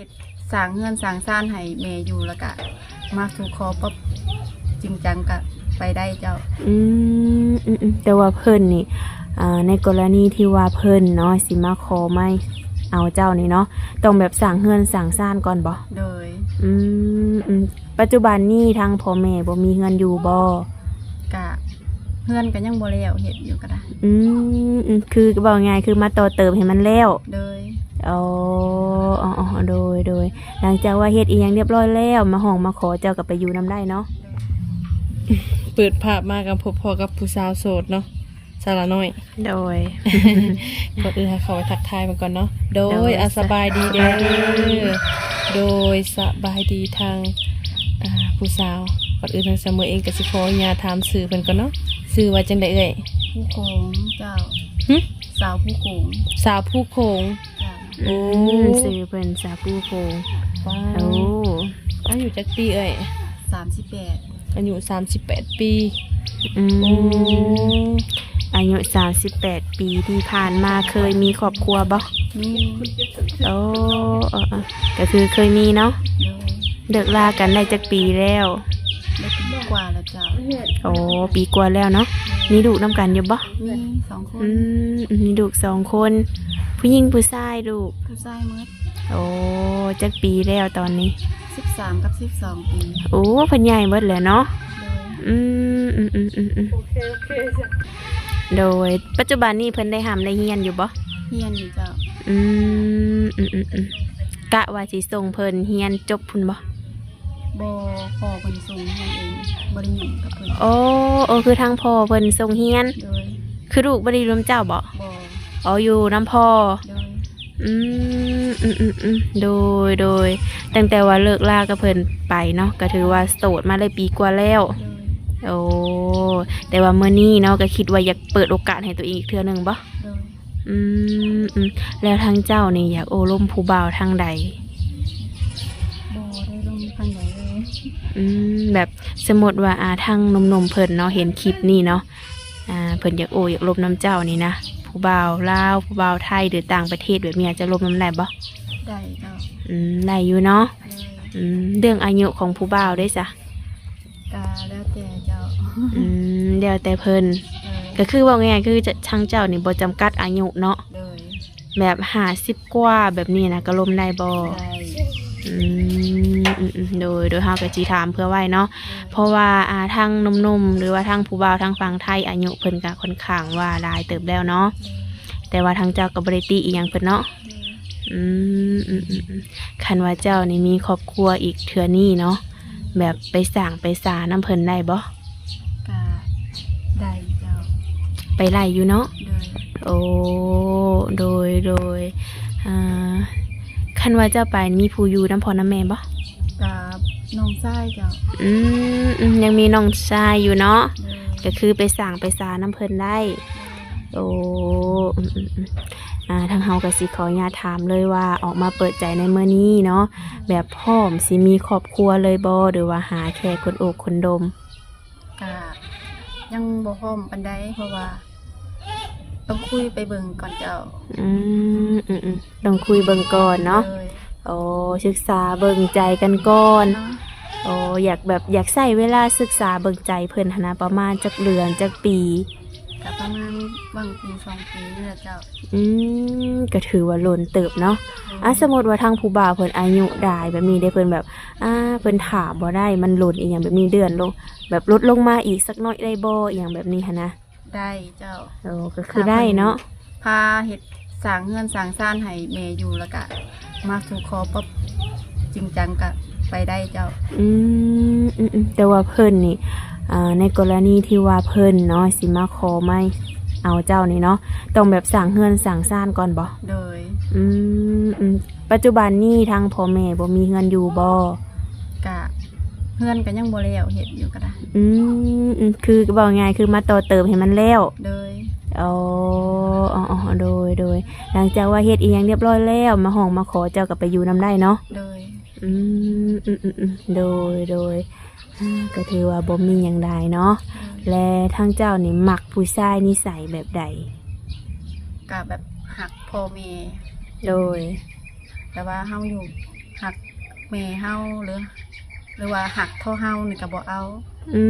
ເຮັດ ສ້າງເຮືອນສ້າງຊານໃຫ້ແມ່ຢູ່ ແລ້ວກະມາສູ່ຂໍປັບຈິງຈັງກະໄປໄດ້ເຈົ້າ. ອືມ ອືມໆ ແຕ່ວ່າເພິ່ນນີ້ ອ່າ ໃນກໍລະນີທີ່ວ່າເພິ່ນເນາະ ຊິມາຂໍໃໝ່ເອົາເຈົ້ານີ້ເນາະ ຕ້ອງແບບສ້າງເຮືອນສ້າງຊານກ່ອນບໍ່? ໂດຍ. ອືມໆ ປັດຈຸບັນນີ້ທາງພໍ່ແມ່ບໍ່ມີເຮືອນຢູ່ບໍ່? ກະເຮືອນກະຍັງບໍ່ແລ້ວ ເຮັດຢູ່ກະໄດ້. ອືມໆ ຄືເວົ້າງ່າຍຄືມາຕໍ່ເຕີມໃຫ້ມັນແລ້ວ. ໂດຍ. ອໍ ອໍໆ ໂດຍໆ ຫຼັງຈາກວ່າເຮັດອີ່ຫຍັງຮຽບຮ້ອຍແລ້ວ ມາຮ້ອງມາຂໍເຈົ້າກໍໄປຢູ່ນຳໄດ້ເນາະ. ເປີດພາບມາກໍພົບພໍ້ກັບຜູ້ສາວໂສດເນາະ ສາລະນ້ອຍ. ໂດຍ. ກ່ອນອື່ນໃຫ້ເຂົ້າໄປທັກທາຍເພິ່ນກ່ອນເນາະ. ໂດຍ ໂດຍ ອາ ສະ ສະບາຍດີເດີ. ສະບາຍດີ. ໂດຍ ສະບາຍດີທາງ ອ່າ ຜູ້ສາວ. ກ່ອນອື່ນທາງສະເໝີເອງກໍຊິຂໍອະນຸຍາດຖາມຊື່ເພິ່ນກ່ອນເນາະ. ຊື່ວ່າຈັ່ງໃດເອື້ອຍ? ພູໂຂງເຈົ້າ. ຫຶ? ສາວພູໂຂງ. ສາວພູໂຂງ. ເຈົ້າ. ໂອ້ ອືມ ຊື່ເພິ່ນສາວພູໂຂງ. ວ້າວ. ໂອ້ ອາຍຸຈັກປີເອື້ອຍ? ສາມສິບແປດ. ອາຍຸສາມສິບແປດປີ. ອືມ. ໂອ້ ອາຍຸສາມສິບແປດປີ ທີ່ຜ່ານມາເຄີຍມີຄອບຄົວບໍ່? ມີ. ໂອ້ ເອີໆ ກໍຄືເຄີຍມີເນາະ. ໂດຍ. ເລີກລາກັນໄດ້ຈັກປີແລ້ວ? ໄດ້ປີກວ່າແລ້ວເຈົ້າ. ໂອ້ ປີກວ່າແລ້ວເນາະ. ມີລູກນຳກັນຢູ່ບໍ່? ມີສອງຄົນ. ອືມ ມີລູກສອງຄົນ. ຜູ້ຍິງຜູ້ຊາຍລູກ? ຜູ້ຊາຍໝົດ. ໂອ້ ຈັກປີແລ້ວຕອນນີ້? ສິບສາມກັບສິບສອງປີ. ໂອ້ ເພິ່ນໃຫຍ່ເບິດແລ້ວເນາະ. ໂດຍ. ອືມ ອືມໆ ໂດຍ. ປັດຈຸບັນນີ້ເພິ່ນໄດ້ຮ່ຳໄດ້ຮຽນຢູ່ບໍ່? ຮຽນຢູ່ເຈົ້າ. ອືມ ອືມໆ ກະວ່າຊິສົ່ງເພິ່ນຮຽນຈົບພຸ້ນບໍ່? ບໍ່ ພໍ່ເພິ່ນສົ່ງຮຽນເອງ ບໍ່ໄດ້ຫຍຸ້ງກັບເພິ່ນ. ໂອ້ ໂອ້ ຄືທາງພໍ່ເພິ່ນສົ່ງຮຽນ. ໂດຍ. ຄືລູກບໍ່ໄດ້ຢູ່ນຳເຈົ້າບໍ່? ບໍ່. ອໍ ຢູ່ນຳພໍ່. ໂດຍ. ອືມ ອືມໆ ໂດຍ ໂດຍ. ຕັ້ງແຕ່ວ່າເລີກລາກັບເພິ່ນໄປເນາະ ກໍຖືວ່າໂສດມາໄດ້ປີກວ່າແລ້ວ. ໂດຍ. ໂອ້ ແຕ່ວ່າມື້ນີ້ເນາະ ກໍຄິດວ່າຢາກເປີດໂອກາດໃຫ້ຕົວເອງອີກເທື່ອໜຶ່ງບໍ່? ໂດຍ. ອືມ ອືມ ແລ້ວທາງເຈົ້ານີ້ຢາກໂອ້ລົມຜູ້ບ່າວທາງໃດ? ບໍ່ໄດ້ລົມທາງໃດເລີຍ. ອືມ ແບບສົມມຸດວ່າ ອ່າ ທາງໜຸ່ມໆເພິ່ນເນາະ ເຫັນຄລິບນີ້ເນາະ ອ່າ ເພິ່ນຢາກໂອ້ຢາກລົມນຳເຈົ້ານີ້ນະ ຜູ້ບ່າວລາວ ຜູ້ບ່າວໄທ ຫຼືຕ່າງປະເທດແບບນີ້ ອາດຈະລົມນຳໄດ້ບໍ່? ໄດ້ເຈົ້າ. ອືມ ໄດ້ຢູ່ເນາະ. ໂດຍ. ອືມ ເລື່ອງອາຍຸຂອງຜູ້ບ່າວເດ້ຊະ? ກະແລ້ວແຕ່ເຈົ້າ. ອືມ ແລ້ວແຕ່ເພິ່ນ. ເອີ ກໍຄືເວົ້າງ່າຍໆ ຄືທາງເຈົ້ານີ້ບໍ່ຈຳກັດອາຍຸເນາະ. ໂດຍ. ແບບຫ້າສິບກວ່າແບບນີ້ນະ ກໍລົມໄດ້ບໍ່? ໄດ້. ອືມ ອືມໆ ໂດຍ ໂດຍ ເຮົາກໍຊິຖາມເພື່ອໄວ້ເນາະ. ໂດຍ. ເພາະວ່າ ອ່າ ທາງໜຸ່ມໆ ຫຼືວ່າທາງຜູ້ບ່າວທາງຝັ່ງໄທ ອາຍຸເພິ່ນກໍຄ່ອນຂ້າງວ່າຫຼາຍເຕີບແລ້ວເນາະ. ໂດຍ. ແຕ່ວ່າທາງເຈົ້າກໍບໍ່ໄດ້ຕິອີ່ຫຍັງເພິ່ນເນາະ. ໂດຍ. ອືມ ອືມໆ ຄັນວ່າເຈົ້ານີ້ມີຄອບຄົວອີກເທື່ອນີ້ເນາະ ແບບໄປສ້າງໄປສານຳເພິ່ນໄດ້ບໍ່? ກະໄດ້ເຈົ້າ. ໄປໄດ້ຢູ່ເນາະ? ໂດຍ. ໂອ້ ໂດຍ ໂດຍ. ອ່າ ຄັນວ່າເຈົ້າໄປມີຜູ້ຢູ່ນຳພໍ່ນຳແມ່ບໍ່? ກະນ້ອງຊາຍເຈົ້າ. ອືມ ອືມ ຍັງມີນ້ອງຊາຍຢູ່ເນາະ. ໂດຍ. ກໍຄືໄປສ້າງໄປສານຳເພິ່ນໄດ້. ໂດຍ. ໂອ້ ອືມໆໆ ອ່າ ທາງເຮົາກໍຊິຂໍອະນຸຍາດຖາມເລີຍວ່າ ອອກມາເປີດໃຈໃນມື້ນີ້ເນາະ ແບບພ້ອມຊິມີຄອບຄົວເລີຍບໍ່ ຫຼືວ່າຫາແຄ່ຄົນໂອ້ຄົນດົມ? ກະຍັງບໍ່ພ້ອມປານໃດ ເພາະວ່າຕ້ອງຄຸຍໄປເບິ່ງກ່ອນເຈົ້າ. ອືມ ອືມໆ ຕ້ອງຄຸຍເບິ່ງກ່ອນເນາະ. ໂດຍ. ໂອ້ ສຶກສາເບິ່ງໃຈກັນກ່ອນ. ໂດຍ. ໂອ້ ຢາກແບບ ຢາກໃຊ້ເວລາສຶກສາເບິ່ງໃຈເພິ່ນຫັ້ນນະ ປະມານຈັກເດືອນ ຈັກປີ? ກະປະມານຫວ່າງປີສອງປີນີ້ແຫຼະເຈົ້າ. ອືມ ກໍຖືວ່າດົນເຕີບເນາະ. ໂດຍ. ອ່າ ສົມມຸດວ່າທາງຜູ້ບ່າວເພິ່ນອາຍຸຫຼາຍແບບນີ້ເດ້ ເພິ່ນແບບ ອ່າ ເພິ່ນຖ້າບໍ່ໄດ້ ມັນດົນອີ່ຫຍັງແບບນີ້ ເລື່ອນລົງ ແບບລົດລົງມາອີກສັກໜ້ອຍໄດ້ບໍ່ ອີ່ຫຍັງແບບນີ້ຫັ້ນນະ? ໄດ້ເຈົ້າ. ໂອ້ ກໍຄືໄດ້ເນາະ. ພາເຮັດ ສ້າງເຮືອນສ້າງຊານໃຫ້ແມ່ຢູ່ ແລ້ວກະມາສູ່ຂໍປັບຈິງຈັງກະໄປໄດ້ເຈົ້າ. ອືມ ອືມໆ ແຕ່ວ່າເພິ່ນນີ້ ອ່າ ໃນກໍລະນີທີ່ວ່າເພິ່ນເນາະ ຊິມາຂໍໃໝ່ເອົາເຈົ້ານີ້ເນາະ ຕ້ອງແບບສ້າງເຮືອນສ້າງຊານກ່ອນບໍ່? ໂດຍ. ອືມ ອືມ ປັດຈຸບັນນີ້ທາງພໍ່ແມ່ບໍ່ມີເຮືອນຢູ່ບໍ່? ກະເຮືອນກະຍັງບໍ່ແລ້ວ ເຮັດຢູ່ກະໄດ້. ອືມ ອືມ ຄືເວົ້າງ່າຍຄືມາຕໍ່ເຕີມໃຫ້ມັນແລ້ວ. ໂດຍ. ອໍ ອໍໆ ໂດຍ ໂດຍ. ຫຼັງຈາກວ່າເຮັດອີ່ຫຍັງຮຽບຮ້ອຍແລ້ວ ມາຮ້ອງມາຂໍເຈົ້າກໍໄປຢູ່ນຳໄດ້ເນາະ? ໂດຍ. ອືມ ອືມໆໆ ໂດຍ ໂດຍ. ອືມ ກໍຖືວ່າບໍ່ມີຫຍັງຫຼາຍເນາະ. ໂດຍ. ແລະ ທາງເຈົ້ານີ້ມັກຜູ້ຊາຍນິໄສແບບໃດ? ກະແບບຮັກພໍ່ແມ່. ໂດຍ. ແຕ່ວ່າເຮົາຢູ່ ຮັກແມ່ເຮົາ ຫຼື ຫຼືວ່າຮັກທໍ່ເຮົານີ້ກໍບໍ່ເອົາ. ອື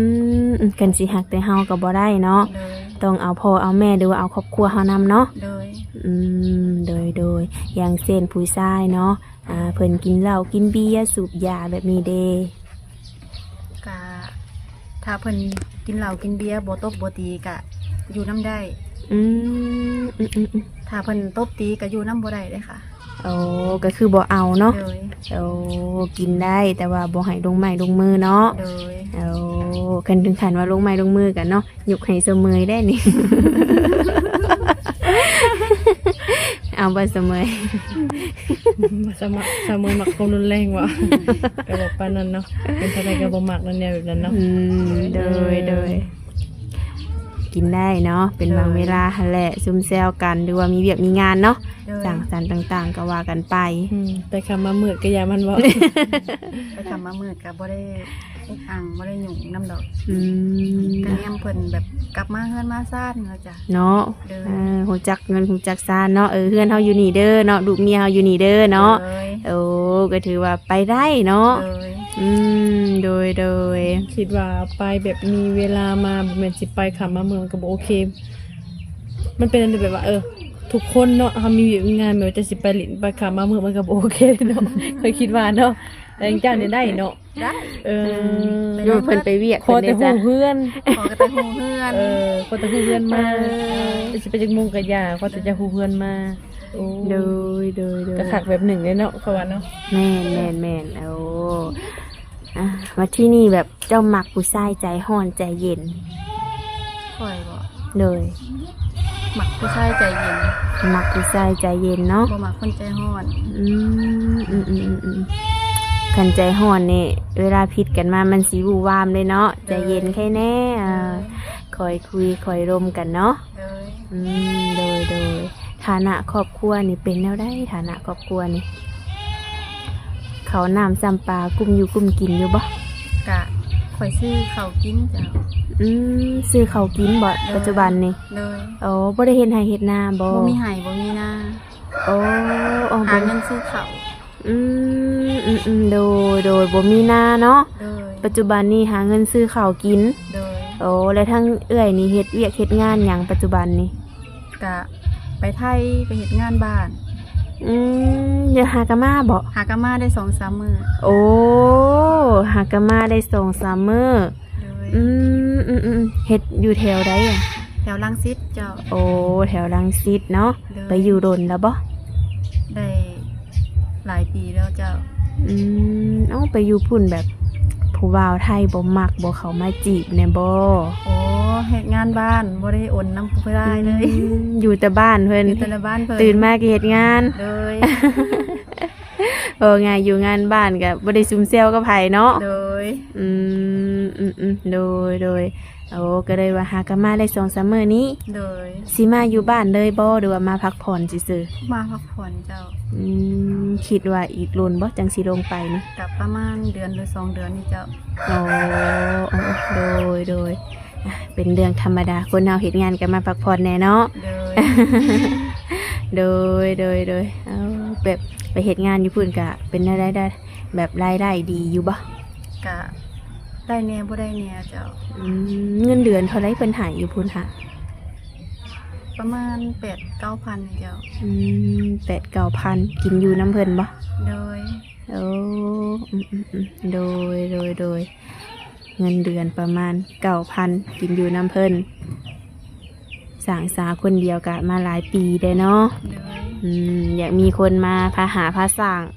ມ ຄັນຊິຮັກແຕ່ເຮົາກໍບໍ່ໄດ້ເນາະ. ໂດຍ. ຕ້ອງເອົາພໍ່ເອົາແມ່ ຫຼືວ່າເອົາຄອບຄົວເຮົານຳເນາະ. ໂດຍ. ອືມ ໂດຍ ໂດຍ. ຢ່າງເຊັ່ນຜູ້ຊາຍເນາະ ອ່າ ເພິ່ນກິນເຫຼົ້າກິນເບຍສູບຢາແບບນີ້ເດ? ກະ ຖ້າເພິ່ນກິນເຫຼົ້າກິນເບຍ ບໍ່ຕົບບໍ່ຕີ ກະຢູ່ນຳໄດ້. ອືມ ອືມໆໆ. ຖ້າເພິ່ນຕົບຕີ ກະຢູ່ນຳບໍ່ໄດ້ເດ້ຄ່ະ. ໂອ້ ກໍຄືບໍ່ເອົາເນາະ. ໂດຍ. ໂອ້ ກິນໄດ້ ແຕ່ວ່າບໍ່ໃຫ້ລົງໄມ້ລົງມືເນາະ. ໂດຍ. ໂອ້ ຄັນເຖິງຂັ້ນວ່າລົງໄມ້ລົງມືກັນເນາະ ຍົກໃຫ້ສະເໝີຍໄດ້ນີ້. ເອົາບໍ່ສະເໝີຍ? ສະເໝີຍ ສະເໝີຍມັກຄວາມຮຸນແຮງຫວາ? ກໍບອກປານນັ້ນເນາະ ເປັນເທົ່າໃດກໍບໍ່ມັກນັ້ນ ແນວແບບນັ້ນເນາະ. ອືມ ໂດຍ ເອີ ໂດຍ. ກິນໄດ້ເນາະ ເປັນບາງເວລາຫັ້ນແຫຼະ ຊຸມແຊວກັນ ຫຼືວ່າມີວຽກມີງານເນາະ. ໂດຍ. ສັງສັນຕ່າງໆ ກໍວ່າກັນໄປ. ອືມ ໄປຄ່ຳມາມືດກໍຢ່າມັນເວົ້າ. ໄປຄ່ຳມາມືດກໍບໍ່ໄດ້ອຸກອັ່ງ ບໍ່ໄດ້ຫຍຸ້ງນຳດອກ. ອືມ ກໍແນມເພິ່ນແບບກັບມາເຮືອນມາຊານແລ້ວຈ້ະເນາະ. ໂດຍ. ເອີ ຮູ້ຈັກເຮືອນຮູ້ຈັກຊານເນາະ. ເອີ ເຮືອນເຮົາຢູ່ນີ້ເດີເນາະ ລູກເມຍເຮົາຢູ່ນີ້ເດີເນາະ. ໂດຍ. ໂອ້ ກໍຖືວ່າໄປໄດ້ເນາະ. ໂດຍ. ອືມ ໂດຍ ໂດຍ. ຄິດວ່າໄປແບບມີເວລາມາ ບໍ່ແມ່ນຊິໄປຄ່ຳມາມືດ ມັນກໍບໍ່ໂອເຄ. ມັນເປັນອັນແບບວ່າ ເອີ ທຸກຄົນເນາະ ເຮົາມີວຽກມີງານ ແມ່ນວ່າຈະຊິໄປຫຼິ້ນໄປຄ່ຳມາມືດ ມັນກໍບໍ່ໂອເຄເນາະ. ຂ້ອຍຄິດວ່າເນາະ ແຕ່ເຈົ້ານີ້ໄດ້ເນາະ. ໄດ້. ເອີ ເອີ ເພິ່ນໄປວຽກ ຂໍແຕ່ຮູ້ເຮືອນ ຂໍແຕ່ຮູ້ເຮືອນ. ເອີ ຂໍແຕ່ຮູ້ເຮືອນມາ. ເອີ ຈະຊິໄປຈັກໂມງກໍຢ່າ ຂໍແຕ່ຈະຮູ້ເຮືອນມາ. ໂອ້ ໂດຍ ໂດຍ ໂດຍ. ກໍຄັກແບບໜຶ່ງເດ້ເນາະ ເຂົາວ່າເນາະ. ແມ່ນ ແມ່ນ ແມ່ນ. ໂອ້ ອ່າ ມາທີ່ນີ້ແບບ ເຈົ້າມັກຜູ້ຊາຍໃຈຮ້ອນໃຈເຢັນ? ຂ້ອຍບໍ? ໂດຍ. ມັກຜູ້ຊາຍໃຈເຢັນ. ມັກຜູ້ຊາຍໃຈເຢັນເນາະ. ບໍ່ມັກຄົນໃຈຮ້ອນ. ອືມ ອືມໆໆ. ຄັນໃຈຮ້ອນນີ້ ເວລາຜິດກັນມາມັນຊິວູ່ວາມເດ້ເນາະ. ໂດຍ. ໃຈເຢັນໃຄແນ່ ເອີ ໂດຍ. ຄ່ອຍຄຸຍຄ່ອຍລົມກັນເນາະ. ໂດຍ. ອືມ ໂດຍ ໂດຍ. ຖານະຄອບຄົວນີ້ເປັນແນວໃດ? ຖານະຄອບຄົວນີ້ ເຂົ້ານ້ຳຊ້ຳປາ ກຸ້ມຢູ່ກຸ້ມກິນຢູ່ບໍ່? ກະຂ້ອຍຊື້ເຂົ້າກິນເຈົ້າ. ອືມ ຊື້ເຂົ້າກິນບໍ? ໂດຍ. ປັດຈຸບັນນີ້? ໂດຍ. ໂອ້ ບໍ່ໄດ້ເຮັດໄຮ່ເຮັດນາບໍ? ບໍ່ມີໄຮ່ບໍ່ມີນາ. ໂອ້ ອອກ ຫາເງິນຊື້ເຂົ້າ. ອືມ ອືມໆ ໂດຍ ໂດຍ. ບໍ່ມີນາເນາະ. ໂດຍ. ປັດຈຸບັນນີ້ຫາເງິນຊື້ເຂົ້າກິນ. ໂດຍ. ໂອ້ ແລ້ວທາງເອື້ອຍນີ້ເຮັດວຽກເຮັດງານຫຍັງປັດຈຸບັນນີ້? ກະໄປໄທ ໄປເຮັດງານບ້ານ. ອືມ ດຽວຫາກະມາບໍ? ຫາກະມາໄດ້ສອງສາມມື້. ໂອ້ ຫາກະມາໄດ້ສອງສາມມື້. ໂດຍ. ອືມ ອືມໆ ເຮັດຢູ່ແຖວໃດອະ? ແຖວລັງສິດເຈົ້າ. ໂອ້ ແຖວລັງສິດເນາະ. ໂດຍ. ໄປຢູ່ດົນແລ້ວບໍ? ໄດ້ ຫຼາຍປີແລ້ວເຈົ້າ. ອືມ ເອົ້າ ໄປຢູ່ພຸ້ນແບບຜູ້ບ່າວໄທບໍ່ມັກບໍ່ເຂົ້າມາຈີບແດ່ບໍ? ໂອ້ ເຮັດງານບ້ານ ບໍ່ໄດ້ໂອນນຳຜູ້ຊາຍເລີຍ. ອືມ ຢູ່ແຕ່ບ້ານເພິ່ນ. ຢູ່ແຕ່ໃນບ້ານເພິ່ນ. ຕື່ນມາກໍເຮັດງານ. ໂດຍ. ເວົ້າງ່າຍຢູ່ງານບ້ານກໍບໍ່ໄດ້ຊຸມແຊວກັບໃຜເນາະ. ໂດຍ. ອືມ ອືມໆ ໂດຍ ໂດຍ. ໂອ້ ກໍເລີຍວ່າຫາກະມາໄດ້ສອງສາມມື້ນີ້. ໂດຍ. ຊິມາຢູ່ບ້ານເລີຍບໍ່ ຫຼືວ່າມາພັກຜ່ອນຊື່ໆ? ມາພັກຜ່ອນເຈົ້າ. ອືມ ຄິດວ່າອີກດົນບໍ່ ຈັ່ງຊິລົງໄປນີ້? ກະປະມານເດືອນ ຫຼື ສອງເດືອນນີ້ເຈົ້າ. ໂອ້ ໂດຍ ໂດຍ. ອ່ະ ເປັນເລື່ອງທຳມະດາ ຄົນເຮົາເຮັດງານກໍມາພັກຜ່ອນແດ່ເນາະ. ໂດຍ. ໂດຍ ໂດຍ ໂດຍ. ເອົາ ແບບໄປເຮັດງານຢູ່ພຸ້ນກະເປັນແນວໃດ ໄດ້ ແບບລາຍໄດ້ດີຢູ່ບໍ່? ກະ ໄດ້ແດ່ບໍ່ໄດ້ແດ່ເຈົ້າ. ອືມ ເງິນເດືອນເທົ່າໃດເພິ່ນໃຫ້ຢູ່ພຸ້ນຫະ? ປະມານແປດເກົ້າພັນນີ້ເຈົ້າ. ອືມ ແປດເກົ້າພັນ ກິນຢູ່ນຳເພິ່ນບໍ່? ໂດຍ. ໂອ້ ອືມໆໆ ໂດຍ ໂດຍ ໂດຍ. ເງິນເດືອນປະມານເກົ້າພັນ ກິນຢູ່ນຳເພິ່ນ. ສ້າງສາຄົນດຽວກະມາຫຼາຍປີເດ້ເນາະ. ໂດຍ. ອືມ ຢາກມີຄົນມາພາຫາພາສ້າງ. ໂດຍ.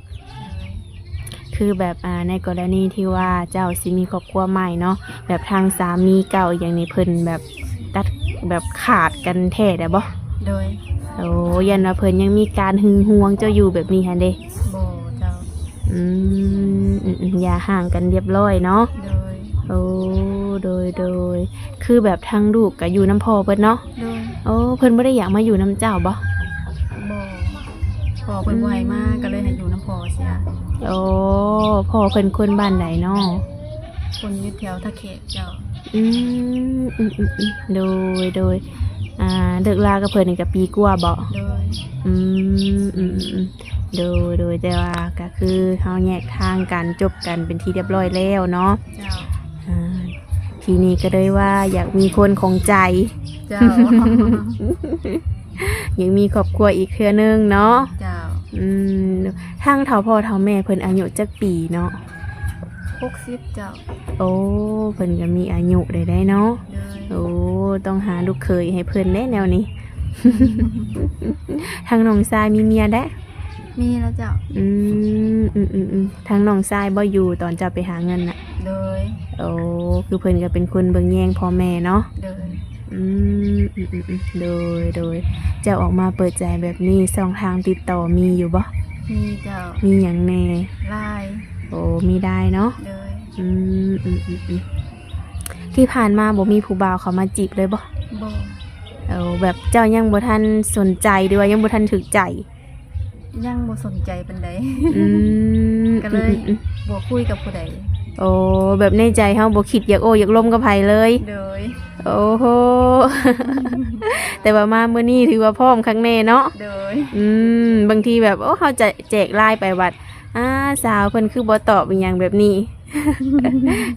ຄືແບບ ອ່າ ໃນກໍລະນີທີ່ວ່າເຈົ້າຊິມີຄອບຄົວໃໝ່ເນາະ ແບບທາງສາມີເກົ່າອີ່ຫຍັງນີ້ ເພິ່ນແບບຕັດ ແບບຂາດກັນແທ້ໄດ້ບໍ່? ໂດຍ. ໂອ້ ຢ້ານວ່າເພິ່ນຍັງມີການຫຶງຫວງເຈົ້າຢູ່ແບບນີ້ຫັ້ນເດ? ບໍ່ເຈົ້າ. ອືມ ອືມໆ ຢ່າຮ້າງກັນລຽບລ້ອຍເນາະ. ໂດຍ. ໂອ້ ໂດຍ ໂດຍ. ຄືແບບທາງລູກກໍຢູ່ນຳພໍ່ເພິ່ນເນາະ? ໂດຍ. ໂອ້ ເພິ່ນບໍ່ໄດ້ຢາກມາຢູ່ນຳເຈົ້າບໍ່? ບໍ່. ພໍ່ເພິ່ນ ອືມ ບໍ່ໃຫ້ມາ ກໍເລີຍໃຫ້ຢູ່ນຳພໍ່ເສຍ. ໂອ້ ພໍ່ເພິ່ນຄົນບ້ານໃດເນາະ? ຄົນຢູ່ແຖວທ່າແຂກເຈົ້າ. ອືມ ອືມໆໆ ໂດຍ ໂດຍ. ອ່າ ເລີກລາກັບເພິ່ນນີ້ກໍປີກວ່າບໍ? ໂດຍ ອືມ ອືມ ອືມ ໂດຍ ໂດຍ ແຕ່ວ່າກໍຄືເຮົາແຍກທາງກັນ ຈົບກັນເປັນທີ່ຮຽບຮ້ອຍແລ້ວເນາະ. ເຈົ້າ ອ່າ ທີນີ້ກໍເລີຍວ່າຢາກມີຄົນຂອງໃຈ. ເຈົ້າ ຢາກມີຄອບຄົວອີກເທື່ອໜຶ່ງເນາະ. ເຈົ້າ ອືມ ທາງເຖົ້າພໍ່ເຖົ້າແມ່ເພິ່ນອາຍຸຈັກປີເນາະ? ຫົກສິບເຈົ້າ. ໂອ້ ເພິ່ນກໍມີອາຍຸໄດ້ໄດ໋ເນາະ. ໂດຍ ໂອ້ ຕ້ອງຫາລູກເຂີຍໃຫ້ເພິ່ນເດ້ແນວນີ້. ທາງນ້ອງຊາຍມີເມຍແລ້ວ? ມີແລ້ວເຈົ້າ. ອືມ ອືມ ອືມ ອືມ ທາງນ້ອງຊາຍບໍ່ຢູ່ຕອນເຈົ້າໄປຫາເງິນນະ? ໂດຍ ໂອ້ ຄືເພິ່ນກໍເປັນຄົນເບິ່ງແຍງພໍ່ແມ່ເນາະ. ໂດຍ ອືມ ອືມ ອືມ ອືມ ໂດຍ ໂດຍ ເຈົ້າອອກມາເປີດໃຈແບບນີ້ ຊ່ອງທາງຕິດຕໍ່ມີຢູ່ບໍ່? ມີເຈົ້າ. ມີຫຍັງແດ່? ລາຍ. ໂອ້ ມີລາຍເນາະ. ໂດຍ ອືມ ອືມ ອືມ ອືມ ທີ່ຜ່ານມາບໍ່ມີຜູ້ບ່າວເຂົ້າມາຈີບເລີຍບໍ່? ບໍ່. ເອີ ແບບເຈົ້າຍັງບໍ່ທັນສົນໃຈ ຫຼືວ່າຍັງບໍ່ທັນຖືກໃຈ? ຍັງບໍ່ສົນໃຈປານໃດ. ອືມ ກໍເລີຍ ອືມ ອືມ ບໍ່ຄຸຍກັບຜູ້ໃດ. ໂອ້ ແບບໃນໃຈເຮົາບໍ່ຄິດຢາກໂອ້ຢາກລົມກັບໃຜເລີຍ. ໂດຍ ໂອ້ໂຫ ແຕ່ວ່າມາມື້ນີ້ຖືວ່າພ້ອມຄັກແນ່ເນາະ. ໂດຍ ອືມ ບາງທີແບບ ໂອ້ ເຮົາຈະແຈກລາຍໄປບັດ ອ່າ ສາວເພິ່ນຄືບໍ່ຕອບອີ່ຫຍັງແບບນີ້.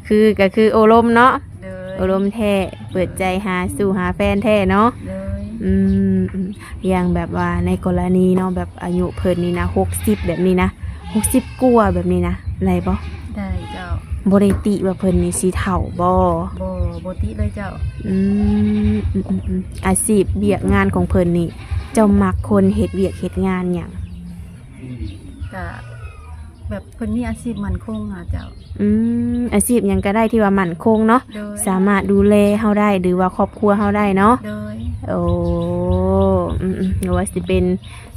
ຄື ກໍຄືໂອ້ລົມເນາະ. ໂດຍ ໂອ້ລົມແທ້ ເປີດໃຈຫາສູ່ຫາແຟນແທ້ເນາະ. ໂດຍ ອືມ ອືມ ຢ່າງແບບວ່າໃນກໍລະນີເນາະ ແບບອາຍຸເພິ່ນນີ້ນະ ຫົກສິບແບບນີ້ນະ ຫົກສິບກວ່າແບບນີ້ນະ ໄດ້ບໍ່? ໄດ້ເຈົ້າ. ບໍ່ໄດ້ຕິວ່າເພິ່ນນີ້ຊິເຖົ້າບໍ່? ບໍ່ ບໍ່ຕິເລີຍເຈົ້າ. ອືມ ອືມ ອືມ ອືມ ອາຊີບວຽກງານຂອງເພິ່ນນີ້ ເຈົ້າມັກຄົນເຮັດວຽກເຮັດງານຫຍັງ? ກະແບບເພິ່ນມີອາຊີບໝັ້ນຄົງຫາເຈົ້າ. ອືມ ອາຊີບຫຍັງກໍໄດ້ທີ່ວ່າໝັ້ນຄົງເນາະ. ໂດຍ ສາມາດດູແລເຮົາໄດ້ ຫຼືວ່າຄອບຄົວເຮົາໄດ້ເນາະ. ໂດຍ ໂອ້ ອືມໆ ບໍ່ວ່າຊິເປັນ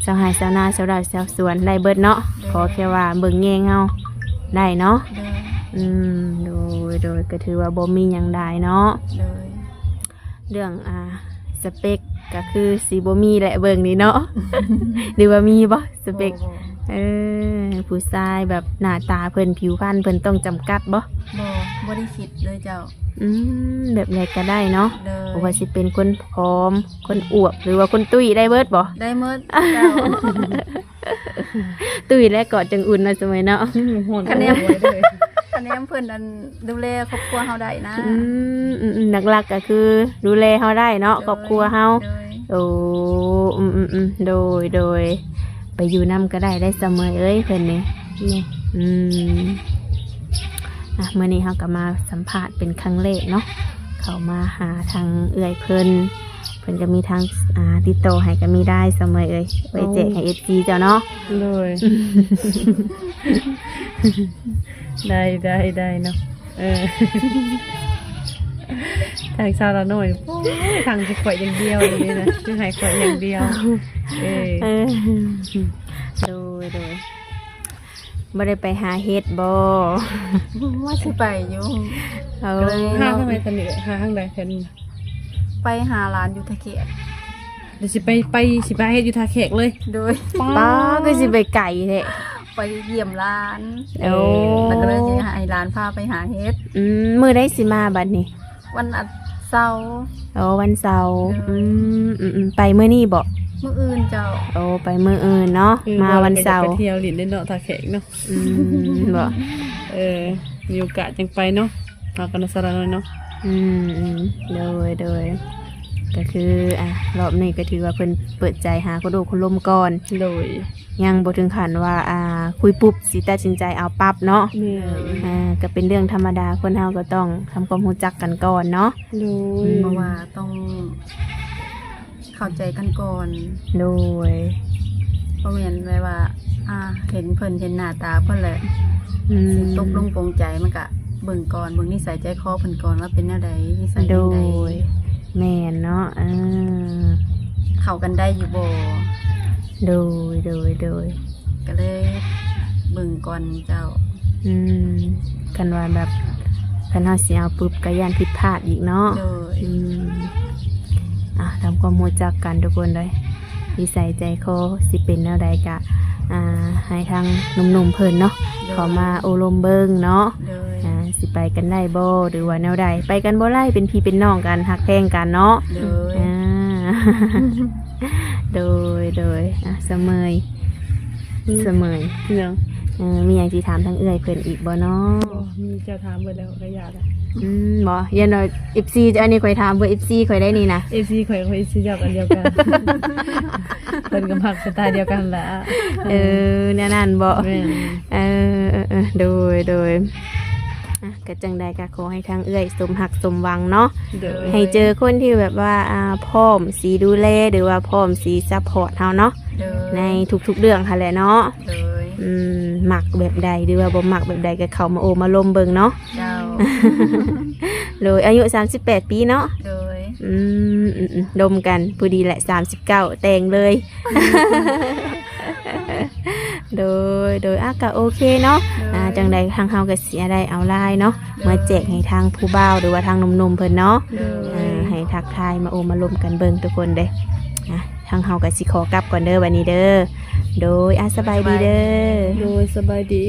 ຊາວໄຮ່ຊາວນາ ຊາວໄຮ່ຊາວສວນ ໄດ້ເບິດເນາະ. ໂດຍ ຂໍແຄ່ວ່າເບິ່ງແຍງເຮົາໄດ້ເນາະ. ໂດຍ ອືມ ໂດຍ ໂດຍ ກໍຖືວ່າບໍ່ມີຫຍັງຫຼາຍເນາະ. ໂດຍ ເລື່ອງ ອ່າ ສະເປັກກໍຄືຊິບໍ່ມີແຫຼະເບິ່ງນີ້ເນາະ. ຫຼືວ່າມີບໍ່ສະເປັກ? ບໍ່ ບໍ່ ເອີ ຜູ້ຊາຍແບບໜ້າຕາເພິ່ນ ຜິວພັນເພິ່ນຕ້ອງຈຳກັດບໍ່? ບໍ່ ບໍ່ໄດ້ຄິດເລີຍເຈົ້າ. ອືມ ແບບໃດກໍໄດ້ເນາະ. ໂດຍ ບໍ່ວ່າຊິເປັນຄົນຜອມ ຄົນອວບ ຫຼືວ່າຄົນຕຸ້ຍ ໄດ້ເບິດບໍ່? ໄດ້ໝົດເຈົ້າ. ຕຸ້ຍແລ້ວກໍຈັ່ງອຸ່ນເນາະ ສະໄໝເນາະ. ອືມ ຮ້ອນ ຄະແນນ ຄະແນນເພິ່ນອັນດູແລຄອບຄົວເຮົາໄດ້ນະ. ອືມ ອືມໆ ຫຼັກໆກໍຄືດູແລເຮົາໄດ້ເນາະ. ໂດຍ ຄອບຄົວເຮົາ. ໂດຍ ໂອ້ ອືມໆໆ ໂດຍ ໂດຍ ໄປຢູ່ນຳກໍໄດ້ໄດ໋ ສະເໝີຍເອີຍ ເພິ່ນນີ້ເນາະ. ອືມ ອ່ະ ມື້ນີ້ເຮົາກໍມາສຳພາດເປັນຄັ້ງແລກເນາະ ເຂົ້າມາຫາທາງເອື້ອຍເພິ່ນ ເພິ່ນກໍມີທາງ ອ່າ ຕິດຕໍ່ໃຫ້ກໍມີໄດ້ ສະເໝີຍເອີຍ ໄວ້ແຈກໃຫ້ເອັຟຊີເຈົ້າເນາະ. ໂດຍ ໄດ້ ໄດ້ ໄດ້ເນາະ. ເອີ ທາງສາວລາວນ້ອຍ ໂອ້ຍ ທາງຊິຂ້ອຍຢ່າງດຽວເລີຍນະ ຊິໃຫ້ຂ້ອຍຢ່າງດຽວ. ເອີ ເອີ ໂດຍ ໂດຍ ບໍ່ໄດ້ໄປຫາເຫັດບໍ່? ວ່າຊິໄປຢູ່. ເອີ ຫາທາງໃດຕອນນີ້? ຫາທາງໃດແທ້ນີ້? ໄປຫາຫຼານຢູ່ທ່າແຂກ. ດຽວຊິໄປ ໄປ ຊິໄປເຮັດຢູ່ທ່າແຂກເລີຍ. ໂດຍ ປ້າ ປ້າ ຄືຊິໄປໄກແທ້. ໄປຢ້ຽມຫຼານ. ໂອ້ ແລ້ວກໍເລີຍຊິໃຫ້ຫຼານພາໄປຫາເຫັດ. ອືມ ມື້ໃດຊິມາບັດນີ້? ວັນອາ ເສົາ. ໂອ້ ວັນເສົາ. ໂດຍ ອືມ ອືມ ອືມ ໄປມື້ນີ້ບໍ? ມື້ອື່ນເຈົ້າ. ໂອ້ ໄປມື້ອື່ນເນາະ. ເອີ ມາວັນເສົາ ໄປທ່ຽວຫຼິ້ນໄດ້ເນາະ ທ່າແຂກເນາະ. ອືມ ບໍ? ເອີ ມີໂອກາດຈັ່ງໄປເນາະ ເຮົາກັບສາວລາວນ້ອຍເນາະ. ອືມ ອືມ ໂດຍ ໂດຍ ກໍຄື ອ່າ ຮອບນີ້ກໍຖືວ່າເພິ່ນເປີດໃຈຫາຄົນໂອ້ຄົນລົມກ່ອນ. ໂດຍ ຍັງບໍ່ເຖິງຂັ້ນວ່າ ອ່າ ຄຸຍປຸບຊິຕັດສິນໃຈເອົາປັບເນາະ. ແມ່ນ ອ່າ ກໍເປັນເລື່ອງທຳມະດາ ຄົນເຮົາກໍຕ້ອງທຳຄວາມຮູ້ຈັກກັນກ່ອນເນາະ. ໂດຍ ອືມ ເພາະວ່າຕ້ອງ ເຂົ້າໃຈກັນກ່ອນ. ໂດຍ ບໍ່ແມ່ນແບບວ່າ ອ່າ ເຫັນເພິ່ນ ເຫັນໜ້າຕາເພິ່ນແລ້ວ ອືມ ຊິຕົກລົງປົງໃຈ. ມັນກະເບິ່ງກ່ອນ ເບິ່ງນິໄສໃຈຄໍເພິ່ນກ່ອນວ່າເປັນແນວໃດ ນິໄສ ໂດຍ ຈັ່ງໃດ. ແມ່ນເນາະ ເອີ ເຂົ້າກັນໄດ້ຢູ່ບໍ່? ໂດຍ ໂດຍ ໂດຍ ກໍເລີຍເບິ່ງກ່ອນເຈົ້າ. ອືມ ຄັນວ່າແບບ ຄັນເຮົາຊິເອົາປຶບກໍຢ້ານຜິດພາດອີກເນາະ. ໂດຍ ອືມ ອ່ະ ທຳຄວາມຮູ້ຈັກກັນທຸກຄົນເດີ ນິໄສໃຈຄໍຊິເປັນແນວໃດກະ ອ່າ ໃຫ້ທາງໜຸ່ມໆເພິ່ນເນາະ ໂດຍ ເຂົ້າມາໂອ້ລົມເບິ່ງເນາະ. ໂດຍ ອ່າ ຊິໄປກັນໄດ້ບໍ່ ຫຼືວ່າແນວໃດ? ໄປກັນບໍ່ໄດ້ ເປັນພີ່ເປັນນ້ອງກັນ ຮັກແພງກັນເນາະ. ໂດຍ ອ່າ ໂດຍ ໂດຍ ອ່ະ ສະເໝີຍ ອືມ ສະເໝີຍ ຫຍັງ? ເອີ ມີຫຍັງຊິຖາມທາງເອື້ອຍເພິ່ນອີກບໍ່ເນາະ? ບໍ່ ມີເຈົ້າຖາມເບິດແລ້ວ ກໍຢາກແລ້ວ ອືມ ບໍ່ ຢ່າງໜ້ອຍ ເອັຟຊີ ອັນນີ້ຂ້ອຍຖາມເພື່ອ ເອັຟຊີ ຂ້ອຍໄດ້ນີ້ນະ ເອັຟຊີ ຂ້ອຍ ຂ້ອຍ ເອັຟຊີ ເຈົ້າກັນດຽວກັນ ເພິ່ນກໍມັກສະໄຕລ໌ດຽວກັນລະ ເອີ ແນວນັ້ນບໍ່? ແມ່ນ ເອີ ເອີ ເອີ ໂດຍ ໂດຍ ອ່ະ ກໍຈັ່ງໃດກໍຂໍໃຫ້ທາງເອື້ອຍສົມຮັກສົມຫວັງເນາະ ໂດຍ ໃຫ້ເຈີຄົນທີ່ແບບວ່າ ອ່າ ພ້ອມຊິດູແລ ຫຼືວ່າພ້ອມຊິຊັບພອດເຮົາເນາະ ໂດຍ ໃນທຸກໆເລື່ອງຫັ້ນແຫຼະເນາະ ໂດຍ ອືມ ມັກແບບໃດ ຫຼືວ່າບໍ່ມັກແບບໃດກໍເຂົ້າມາໂອ້ມາລົມເບິ່ງເນາະ ເຈົ້າ ໂດຍ ອາຍຸສາມສິບແປດປີເນາະ ໂດຍ ອືມ ອືມ ອືມ ລົມກັນ ພໍດີແຫຼະ ສາມສິບເກົ້າ ແຕ່ງເລີຍ ໂດຍ ໂດຍ ອ່ະ ກໍໂອເຄເນາະ ໂດຍ ອ່າ ຈັ່ງໃດທາງເຮົາກໍຊິໄດ້ເອົາລາຍເນາະ ໂດຍ ມາແຈກໃຫ້ທາງຜູ້ບ່າວ ຫຼືວ່າທາງໜຸ່ມໆເພິ່ນເນາະ ໂດຍ ອ່າ ໃຫ້ທັກທາຍມາໂອ້ມາລົມກັນເບິ່ງທຸກຄົນເດີ້ ອ່ະ ທາງເຮົາກໍຊິຂໍກັບກ່ອນເດີ້ບັດນີ້ເດີ້ ໂດຍ ອ່ະ ສະບາຍດີເດີ້ ໂດຍ ສະບາຍດີ